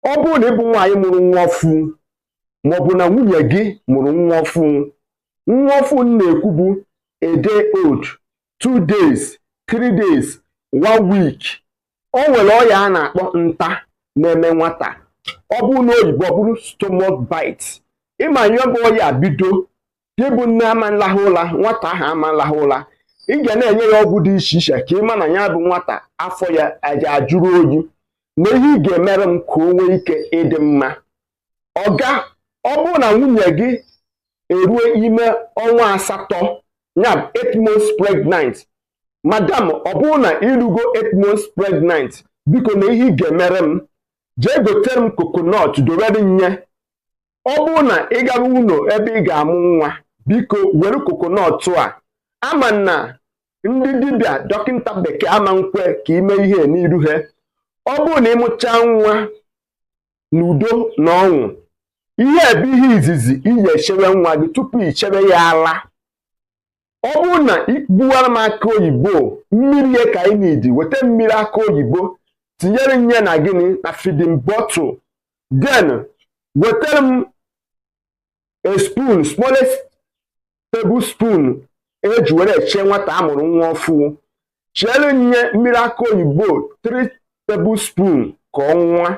Ọ bụrụ na ị bụ nwaanyị mụrụ nwa ọfụ, maọbụ na nwunye gị mụrụ nwa ọfụ, nwa ọfụ m na-ekwu bụ a day old, 2 days, 3 days, one week, o nwere ọya a na-akpọ nta na-eme nwata. Ọ bụrụ na oyibo, ọ bụrụ stomach bite. Ịma ihe bụ ọya bido, gị bụ nne ama nlahụ ụla, nwata ahụ ama nlahụ ụla. Ị ga na-enye ya ọgwụ dị iche iche ka ị ma na ya bụ nwata afọ ya aja ajụrụ oyi. Na ihe ị ga-emere m ka o nwee ike ịdị mma, ọga, ọ bụrụ na nwunye gị erue ime ọnwa 8, ya bụ 8 months pregnant, madam, ọ bụrụ na ịrugo 8 months pregnant, biko, na ihe ị ga-emere m, jee gotere m coconut, dowere nye. Ọ bụrụ na ị gara ụlọ ebe ị ga-amụ nwa, biko were coconut a. Ama na ndị dibịa dọkịta bekee ama nkwe ka ime ihe n'iru ha. Ọ bụrụ na ịmụchaa nwa n'udo na ọṅụ, ihe bụ ihe izizi iyi echebe nwa gị tupu ichebe ya ala. Ọ bụrụ na igbuwara m aka oyibo, mmiri ya ka anyị nidi, weta mmiri aka oyibo, tinyere nye na gịnị, na feeding bottle, then wetara m a spoon, smallest tablespoon eji were eche nwata amụrụ nwa ọfụ. Chiere nye mmiri aka oyibo 3 tablespoon ka ọ nwa.